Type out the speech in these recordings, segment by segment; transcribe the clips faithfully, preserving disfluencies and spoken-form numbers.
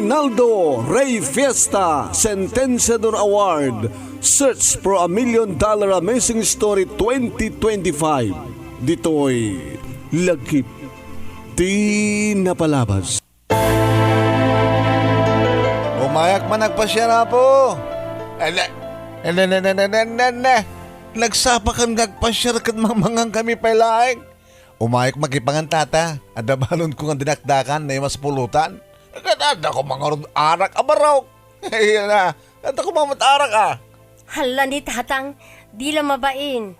Naldo Rey Fiesta Sentenciador Award, Search for a Million Dollar Amazing Story twenty twenty-five. Ditoy lagip ti napalabas. Umayak man agpasiar, Apo. Ene, ene, ne, ne, ne, ne, ne. Nagsapakan nga agpasiar ket mangmangan kami pay laeng. Umayak makipangan, Tata. Adda balonko nga dinakdakan, naimas pulutan. Ket adda koma ngarud arak a barok. Iyan na, adda koma met arak, a. Hala ni Tatang, di la mabain.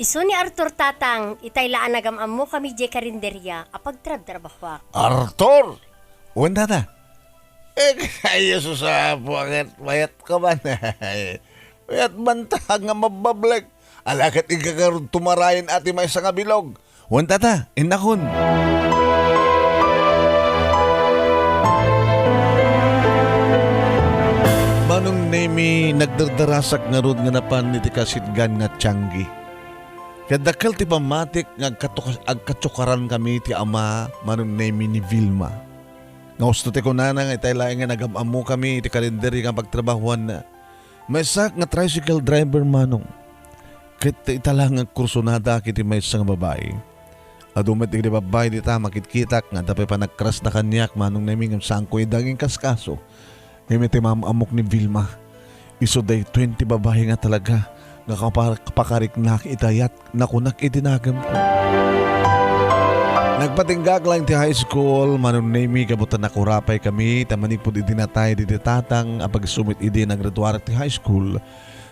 Isu ni Arthur, Tatang, itay la a nagam-ammokami diay karinderia a pagtrabtrabahoak. Arthur! Wen, Tata. Eh, ay, Jesus, Apo, ket mayat ka man. Mayat man ta nga mabbablek. Ala ket inka ngarud tumarayen a ti maysa nga bilog. Wen, Tata, innakon. Manong Nemi, nagdardarasak ngarud nga napan iti kasitgan nga tianggi. Ket dakkel ti pammatik nga agkatu-, agkatukaran kami ti ama, Manong Nemi, ni Vilma. Nga usto ti kunana nga itay laeng nga nagam-ammokami iti karinderia nga pagtrabahoanna. Maysak nga tricycle driver, Manong. Ket ita la nga agkursonadak iti maysa nga babai. Adu met idi babai dita makitkitak nga adda pay panagkrasda kaniak, Manong Nemi, ngem saanko ida nga inkaskaso. Ngem iti maam-ammok ni Vilma, isu daytoyen ti babai nga talaga nga kapar-, pakariknak iti ayat, nakunak iti nagemko. Nagpatinggak laeng ti high school, Manong Nemi, gapu ta nakurapay kami, ta manipud idi natay diti tatang a pagsumit idi naggraduarak ti high school,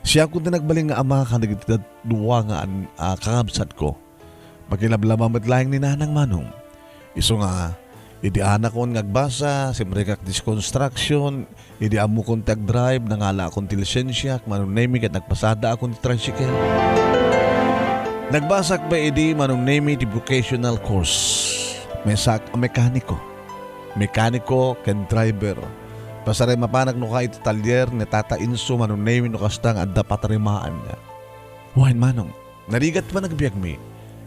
siakon ti nagbalin nga ama kadagiti dua nga an-, a kakabsatko. Makilablama met laeng ni Nanang, Manong. Isu nga, idi anakon nga agbasa, simrekak ti construction, idi ammokon ti agdrive, nangalaakon ti lisensiak, Manong Nemi, ket nagpasadaakon ti tricycle. Nagbasak pay idi, Manong Nemi, ti vocational course. Maysak a mekaniko. Mekaniko ken driver. Pasaremapanak no kayat iti talyer ni Tata Inso, Manong Nemi, no kasta nga adda patarimaan. Wen, Manong. Narigat ti panagbiagmi,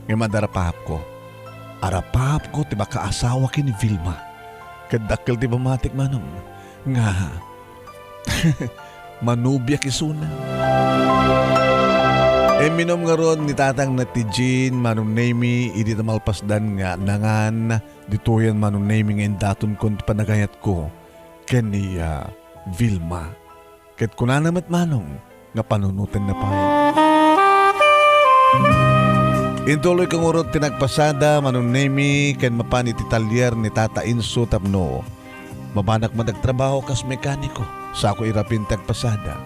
ngem adda arapaapko. Arapaapko ti makaasawa ken ni Vilma. Ket dakkel ti pammatik, Manong, nga manubiak isuna. Imminum ngarud ni tatangna ti gin, Manong Nemi, idi ta malpasdan nga nangan ditoyen, Manong Nemi, nga indatonkon ti panagayatko ken ni, ah, Vilma. Ket kunana met, Manong, nga panunotenna pay. Intuloyko ngarud ti nagpasada, Manong Nemi, ken mapan iti talyer ni Tata Inso tapno mabanak met agtrabaho kas mekaniko, saanko irapin ti agpasada.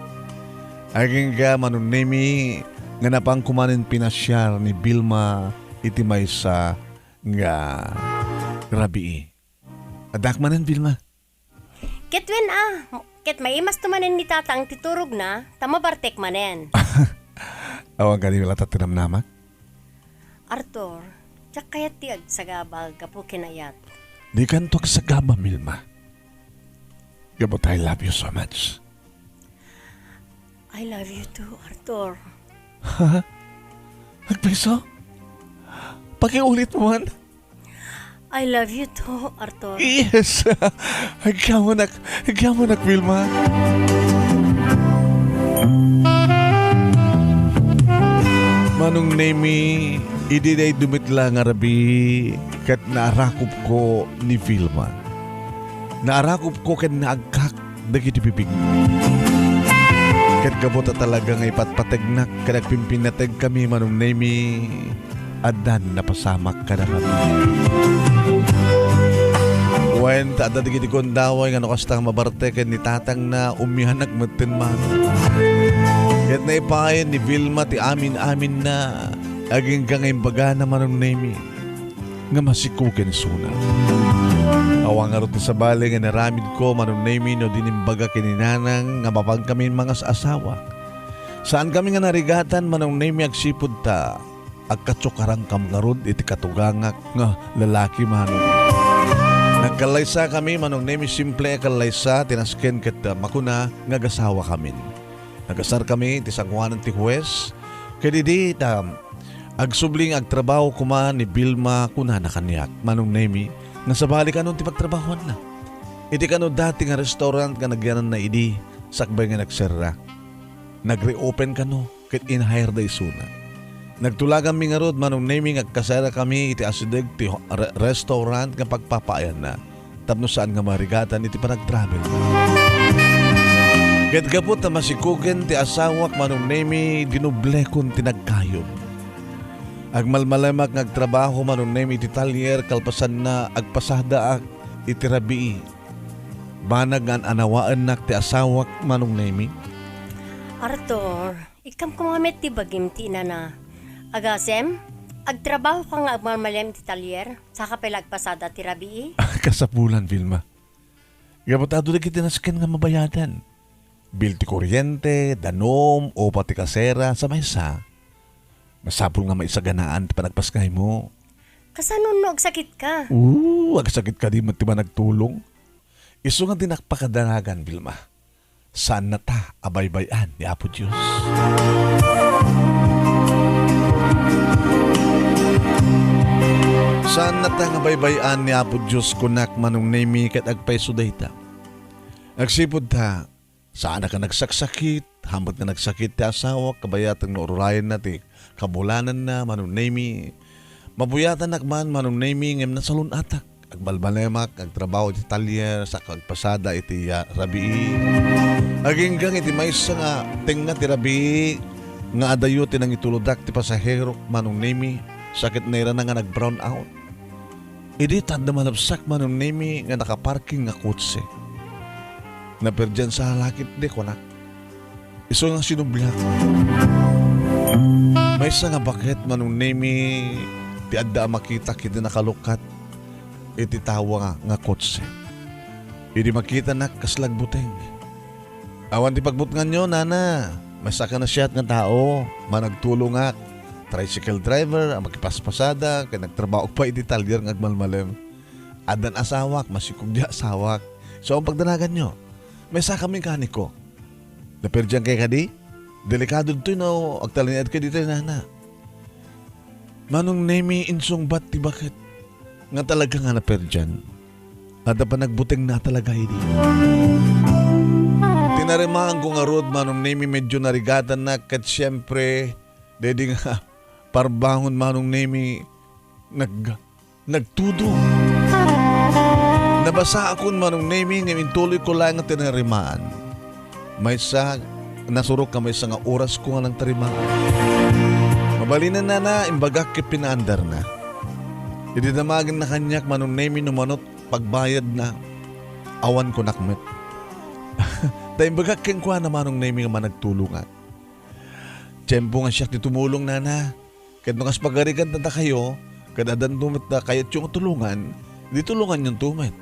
Agingga, Manong Nemi, nga napanko manen pinasiar ni Vilma iti maysa nga rabii. Addaak manen, Vilma. Ket wen a, ket maimasto manen ni Tatang ti turogna, ta mabartek manen. Awan kadi latta ti namnamak? Arthur, diak kayat ti agsagaba gapu ken ayat. Dikanto agsagaba, Vilma. Gapu ta I love you so much. I love you too, Arthur. Ha? Agpayso? Pakiulit mo man. I love you too, Arthur. Yes! Agyaman ak, agyaman ak, Vilma. Manong Nemi, idi daytoy met la nga rabii, ket naarakupko ni Vilma. Naarakupko ken naagkak dagiti bibigko. Ket gapu ta talaga nga ipatpategnak ken agpimpinnategkami, Manong Nemi, addan napasamak kadakami. Wen, ta adda dagiti gundaway nga no kasta nga mabartek ken ni tatangna, umianak metten man. Ket naipayen ni Vilma ti amin-aminna, agingga nga imbagana, Manong Nemi, nga masikogen isuna. Awan ngarud ti sabali nga inaramidko, Manong Nemi, no di imbaga ken ni Nanang nga mapankamin mangas-asawa. Saankami nga narigatan, Manong Nemi, agsipud ta agkatsukaranka ngarud iti katugangak nga lalaki, Manong. Nagkallaysakami, Manong Nemi, simple a kallaysa ti nasken ket, ah, makuna nga agasawakamin. Nagasarkami iti sangoanan ti huwes, ket idi ta agsubli nga agtrabaho koma ni Vilma, kunana kaniak, Manong Nemi, nga sabali kanon ti pagtrabahoanna. Iti kano dati nga restaurant nga nagyananna idi, sakbay nga nagserra. Nag-reopen kano, ket in-hire da isuna. Nagtulaganmi ngarud, Manong Nemi, nga agkaserakami iti asideg ti ho-, re-, restaurant nga pagpapaayanna, tapno saan nga marigatan iti panagtravel. Ket gapu ta masikugen ti asawak, Manong Nemi, dinoblekon ti nagkayod. Agmalmalemak nga agtrabaho, Manong Nemi, iti talyer, kalpasanna, agpasadaak iti rabii. Banag nga an-anawaennak ti asawak, Manong Nemi. Arthur, ikkam koma met ti bagim ti inana. Agasem, agtrabaho ka nga agmalmalem iti talyer, saka pay la agpasada ti rabii? Kasapulan, Vilma. Gapu ta adu dagiti nasken nga mabayadan. Bill ti kuryente, danum, upa ti kasera, sa maysa, masapul nga maisaganaan ti panagpaskaymo. Kasano no agsakit ka? Oo, agsakit kadi met ti managtulong. Isu nga dinak pakadanagan, Vilma. Saannata a baybay-an ni Apo Dios. Saannata nga baybay-an ni Apo Dios, kunak, Manong Nemi, ket agpayso dayta. Agsipud ta, saanak a nagsaksakit, hamut nga nagsakit ti asawak, kabayatan nga ururayenna ti kabulananna, Manong Nemi. Mabuyatanak man, Manong Nemi, ngem nasalun-atak. Agbalbalemak, agtrabaho iti talyer, saka agpasada iti, ah, rabii. Aginggang iti maysa nga tengnga ti rabii nga adayo ti nangitulodak ti pasaherok, Manong Nemi, sa ket nairana nga nag-brown out. Idi ta adda malabsak, Manong Nemi, nga nakaparking nga kotse. Naperdian sa lakit di, kunak. Isu nga sinubliak. Maysa nga baket, Manong Nemi, ti adda a makita ket di nakalukkat iti tawa nga, nga kotse. Idi makitanak, kasla agbuteng. Awan ti pagbutnganyo, nana. Maysa ka nasiat nga tao, managtulongak. Tricycle driver, a makipaspasada, ket nagtrabaho pay iti talyer nga agmalmalem. Addan asawak, masikog di asawak. So, ang pagdanaganyo, maysa ka mekaniko. Naperdian kay kadi? Delikado ditoy no agtalinaed kay ditoy, nana. Manong Nemi, insungbat ti baket nga talaga nga naperdian. Adda panagbuteng na talaga idi. Tinarimaan ko ngarud, Manong Nemi, medyo narigatannak ket siempre, daydi nga parbangon, Manong Nemi, nag-, nagtudo. Nabasaakon, Manong Nemi, ngem intuloy ko laeng nga tinarimaan. Maysa, nasurok nga maysa nga oras ko nga nagtarimaan. Mabalinen, nana, imbagak ket pinaandarna. Idi damagenna kaniak, Manong Nemi, no manot pagbayadna, awan kunak met. Ta imbagak kenkuana, Manong Nemi, nga managtulongak. Tiempo nga siak ti tumulong, nana. Ket no kas pagarigan ta dakayo, ket addanto met a kayatyo nga tulongan, di tulonganyonto met.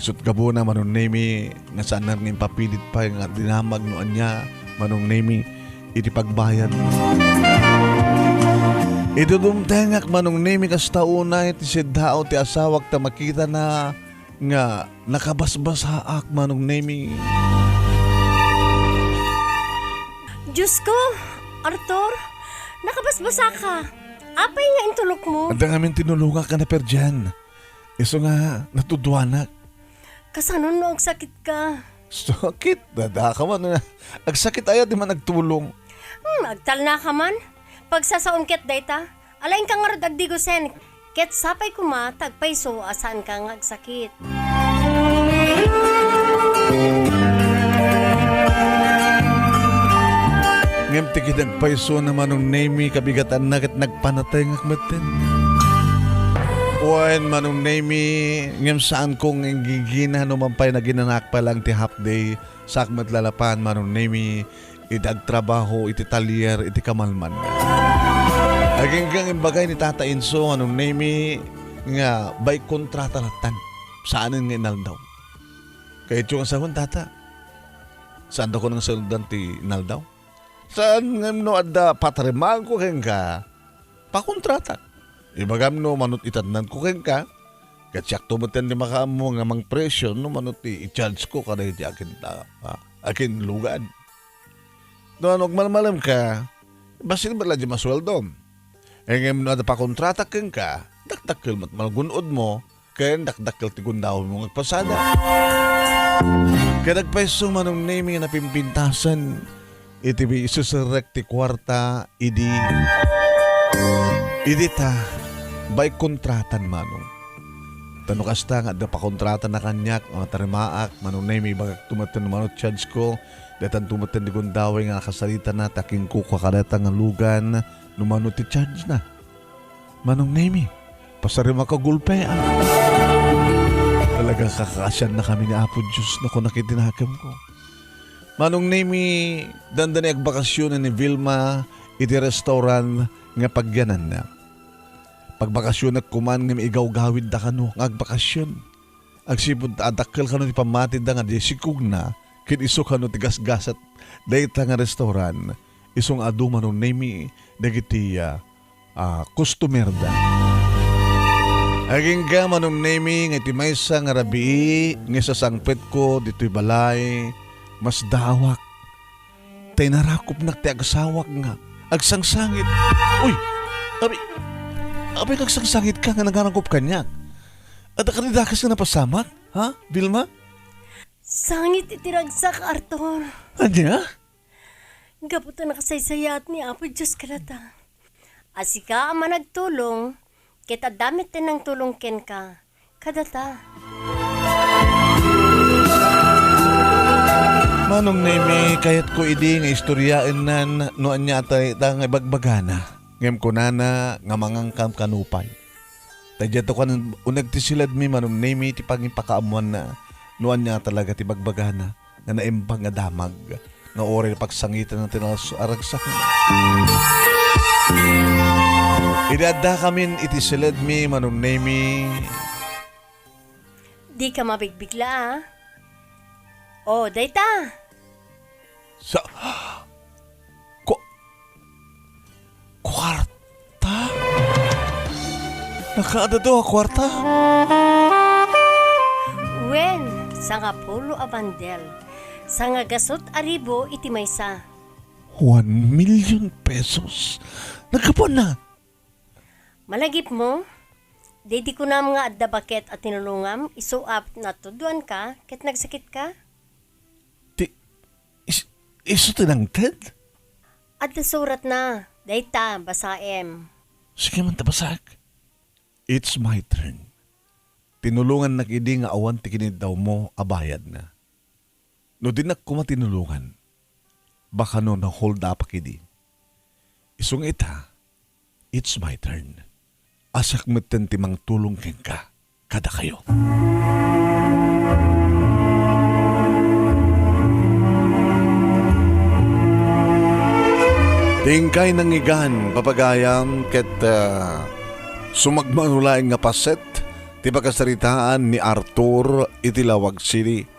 Isut' gapuna, Manong Nemi, nga saanak nga impapilit pay nga dinamag no ania, Manong Nemi, iti pagbayad. Itudumtengak, Manong Nemi, kasta unay ti siddaaw ti asawak ta makitana nga nakabasbasaak, Manong Nemi. Diyos ko, Arthur, nakabasbasaka. Apay nga intulokmo? Adda ngamin tinulongak nga naperdian. Isu nga natuduanak. Kasano no agsakit ka? Sakit? Dada ka man. Agsakit aya ti managtulong. Hmm, agtalna ka man. Pagsasaon ket dayta. Alaenka ngarud agdigusen, ket sapay koma ta agpayso a saanka nga agsakit. Ngem ti kinagpayso na, Manong Nemi, kabigatanna ket nagpanatengak metten. Wen, Manong Nemi, ngem saanko nga inggigina no man pay naginanak pa lang ti half day, saak met lalapan, Manong Nemi, iti agtrabaho iti talyer iti kamalman. Aginggang imbagay ni Tata Inso, Manong Nemi, nga bay kontrata lattan. Saanen nga inaldaw. Kayatyo nga sawen, Tata? Saanda ko nga sawendan ti inaldaw? Saan ngem no adda patarimaanko kenka, pakontratak. Ibagam no manut itannanko kenka, ket siakto metten ti makaammo nga mangpresyo no manut ti i-charge ko kadagiti akin ta-, a-, akin lugan. No, no agmalmalemka, bassit met la diay masueldom. Ngem no adda pakontratak kenka, dakdakkel met malgun-odmo, Ken dakdakkel ti gundawem nga agpasada. Ket agpayso, Manong Nemi, nga napimpintasen iti isuserrek ti kuarta idi, idi ta, bay kontratan, Manong. Ta no kasta nga adda pakontratan a kaniak, nga matarimaak, Manong Nemi, ibagak to metten no mano ti charge ko, daytan to metten ti gundaway nga nakasaritana, ta kinkukua kadayta nga lugan, no mano ti charge na. Manong Nemi, pasarem a kagulpean. Talaga, kakaasiannakami ni Apo Dios, no, kuna ket ti nakemko. Manong Nemi, dandani agbakasyon ni Vilma iti restaurant nga pagyananna. Pagbakasyonek koman ngem igawgawidda kano nga agbakasyon. Agsipud ta adakkel kano ti pammatida nga diay sikugna ken isu kano ti gasgasat dayta nga restaurant, isu nga adu, Manong Nemi, dagiti, ah, ah, customer da. Agingga, Manong Nemi, nga iti maysa nga rabii nga isasangpetko ditoy balay, masdaawak. Ta inarakupnak ti agasawak nga agsangsangit. Uy! Abi, abi, agsangsangitka nga nangarakup kaniak. Adda kadi dakes nga napasamak? Ha, Vilma? Sangit iti ragsak, Arthur. Ania? Gapu ta nakasaysayaat ni Apo Dios kadata. A sika a managtulong, ket adda met ti nangtulong kenka kadata. Manong Nemi, kayatko idi nga istoryaennan no ania ta ita nga ibagbagana. Ngem kunana nga mangangkam kano pay. Ta diay to kan uneg ti siledmi, Manong Nemi, ti pangipakaammoanna no ania talaga ti bagbagana nga naimbag nga damag nga uray pagsangitan ti nalus a ragsak. Idi addakamin iti siledmi, Manong Nemi. Dika mabigbigla, a. O, dayta. Sa, ku-, kuarta? Nakaadado a kuarta? Wen, sangapulo a bandel. Sangagasut a ribu iti maysa. One million pesos? Naggapuanna? Malagipmo, daydi kunam nga adda baket a tinulongam isu a natudloanka ket nagsakitka? Ti, is-, isu ti nangted? Adda suratna. Dayta, basaem. Sige man ta, basaek. It's my turn. Tinulongannak idi nga awan ti kiniddawmo a bayadna. No dinak koma tinulongan, baka no na-hold up-ak idi. Isu nga ita, it's my turn. A siak metten ti mangtulong kenka, kadakayo. Ti inkay nangngegan, papagayam, ket, ah, sumagmamano laeng nga paset ti pakasaritaan ni Arthur iti Laoag City.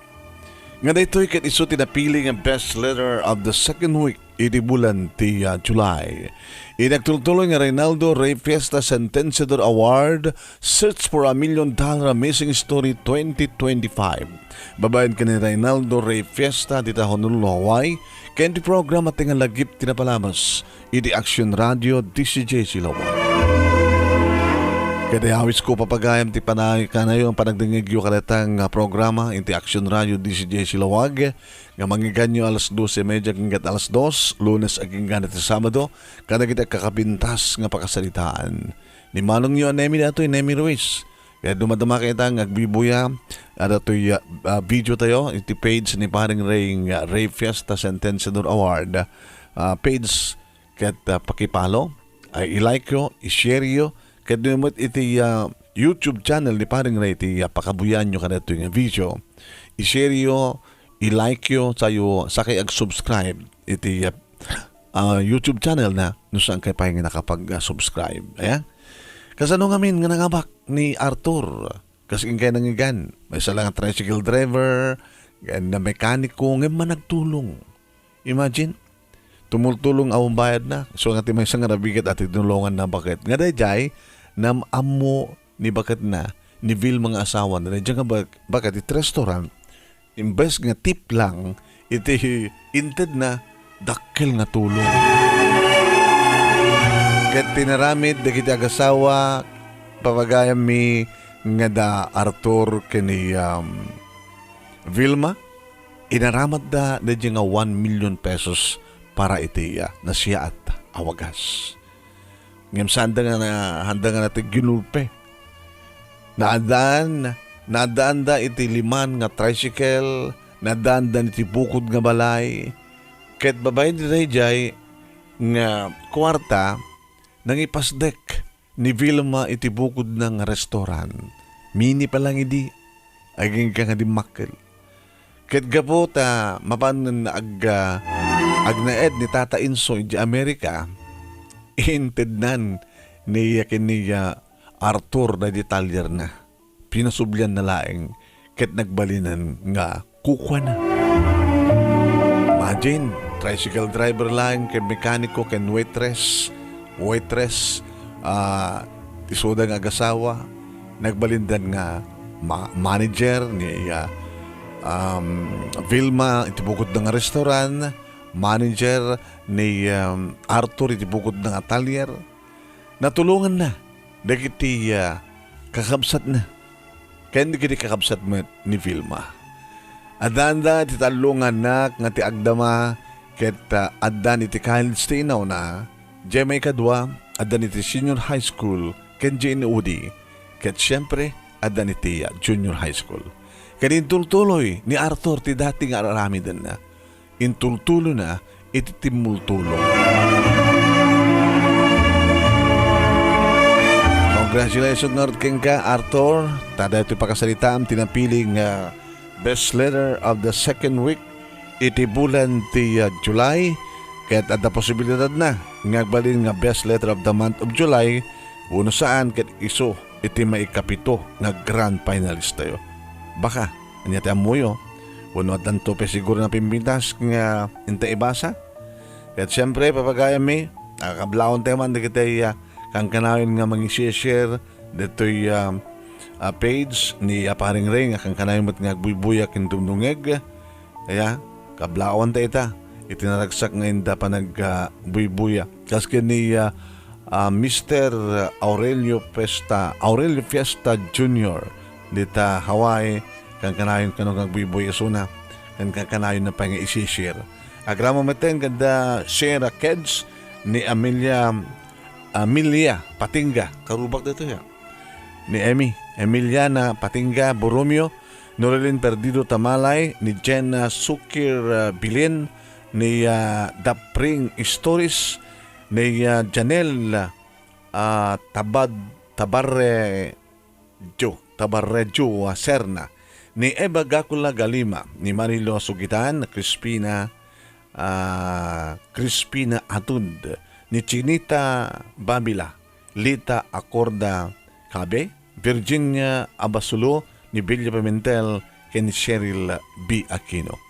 Nga daytoy ket isu ti napili nga best letter of the second week iti bulan ti, ah, July. Iti agtultuloy nga Reynaldo Rey Fiesta Sentenciador Award, Search for a Million Dollar Missing Story twenty twenty-five. Babaen ken ni Reynaldo Rey Fiesta dita Honolulu, Hawaii, ken ti programa ti nga lagip ti napalabas iti Action Radio D C J Silawan. Ket awisko, papagayam, ti panay-, kanayon panagdengngegyo kadayta nga programa iti Action Radio D C J Silawan nga manggiganyo alas dose media ken ket alas dos, Lunes agingga ti Sabado, kadagiti agkakapintas nga pakasaritaan. Ni manongyo a Nemi datoy, Nemi Ruiz. Ket dumaduma kita nga agbibuya, adda toy, ah, ah, video tayo iti page ni Paring Rey nga Rey Fiesta Sentenciador Award, ah, page. Ket, ah, paki-follow, ay, i-like yo, i-share yo, ket no met iti, ah, YouTube channel ni Paring Rey iti, ah, pakabuyaanyo kadaytoy nga video, i-share yo, i-like yo, sayo, sakay ag-subscribe iti, ah, ah, YouTube channel na, no saan kay pay nga nakapag, ah, subscribe. Ayan. Kasano ngamin nga nangabak ni Arthur? Kas inkay nangngegan, maysa la nga tricycle driver, ken na mekaniko, ngem managtulong. Imagine, tumultulong a bayadna. So, nga ti maysa nga rabiget a tinulonganna baket. Nga daydiay, nam-ammo ni baketna, ni Vilma nga asawana, daydiay nga bak-, baket iti restaurant, imbes nga tip lang, iti intedna, dakkel nga tulong. Ket tinaramid dagiti agasawa, papagayammi, nga da Arthur ken ni, um, Vilma, inaramatda daydi nga one million pesos para iti, ah, nasiaat a wagas. Ngem saanda nga na-, haanda nga nagginulpe. Naaddaan, naaddaanda iti liman nga tricycle, naaddaanda iti bukod nga balay. Ket babaen daydiay nga kuarta, nangipasdek ni Vilma iti bukodna nga restaurant. Mini pa lang idi, agingga nga dimmakkel. Ket gapu ta mapan ag-, agnaed ni Tata Inso idiay Amerika, intednan ni, ken ni, ah, Arthur daydi talierna. Pinasublianna laeng ket nagbalinen nga kukuana. Imagine, tricycle driver laeng ken mekaniko ken waitress, waitress, ah, ti isuda nga agasawa, nagbalindan nga ma-, manager ni, ah, um, Vilma iti bukodna nga restaurant, manager ni, um, Arthur iti bukodna nga atalier. Natulonganna dagiti, ah, kakabsatna ken dagiti kakabsat met ni Vilma. Addaanda ti tallo nga annak nga ti agdama ket, ah, addan iti college ti inawna, diay maikadua, addan iti senior high school ken diay inuudi, ket siempre, addan iti, ah, junior high school. Ket intultuloy ni Arthur ti dati nga ar-aramidenna. Intultulona iti timmultulong. Congratulations ngarud kenka, Arthur. Ta daytoy pakasalitaam ti napili nga best letter of the second week iti bulan ti, ah, July. Ket adda posibilidadna nga agbalin nga best letter of the month of July, wenno saan, ket isu iti maikapito nga grand finalist tayo. Baka, ania ti ammoyo? Wenno addanto pay siguro napimpintas nga inta ibasa? Ket siempre, papagayammi, a, kablaawentayo man dagiti, a, kankanayon nga mangi-share ditoy, a, a, page ni, a, Paring Ray, nga kankanayon met nga agbuybuya ken dumdumngeg. Aya, kablaawanta ita iti naragsak nga inda panag-, a, buybuya. Kas ken ni, a, a, Mister Aurelio Fiesta, Aurelio Fiesta Junior dita Hawaii, kankanayon kano nga agbuybuy isuna, ken kankanayonna pay nga isi-share. Agraman metten kadda share a kids ni Amelia, Amelia Patinga. Karubak daytoy, a. Ni Emmy, Emiliana Patinga Borromeo, Norilyn Perdido Tamalay, ni Jenna Sukir, a, Bilin, ni, a, Dapring Stories, ni, a, Janelle, a, Tabad-, Tabarre-, Jo, Tabarrejo, a, Serna, ni Eva Gacula Galima, ni Marilo Sugitan, Crispina, a, Crispina Atud, ni Chinita Babila, Lita Acorda Cabe, Virginia Abasulo, ni Billy Pimentel, ken ni Cheryl B. Aquino.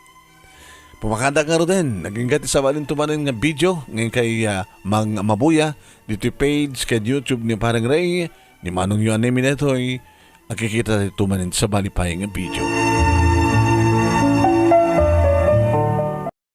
Pumakadak ngaruden, agingga ti sabali manen nga video, nga inkay, a, mang-, mabuya, ditoy page ken YouTube ni Pareng Ray, ni Manong Yohane Minetoy, agkikita tayo manen sabali pay nga video.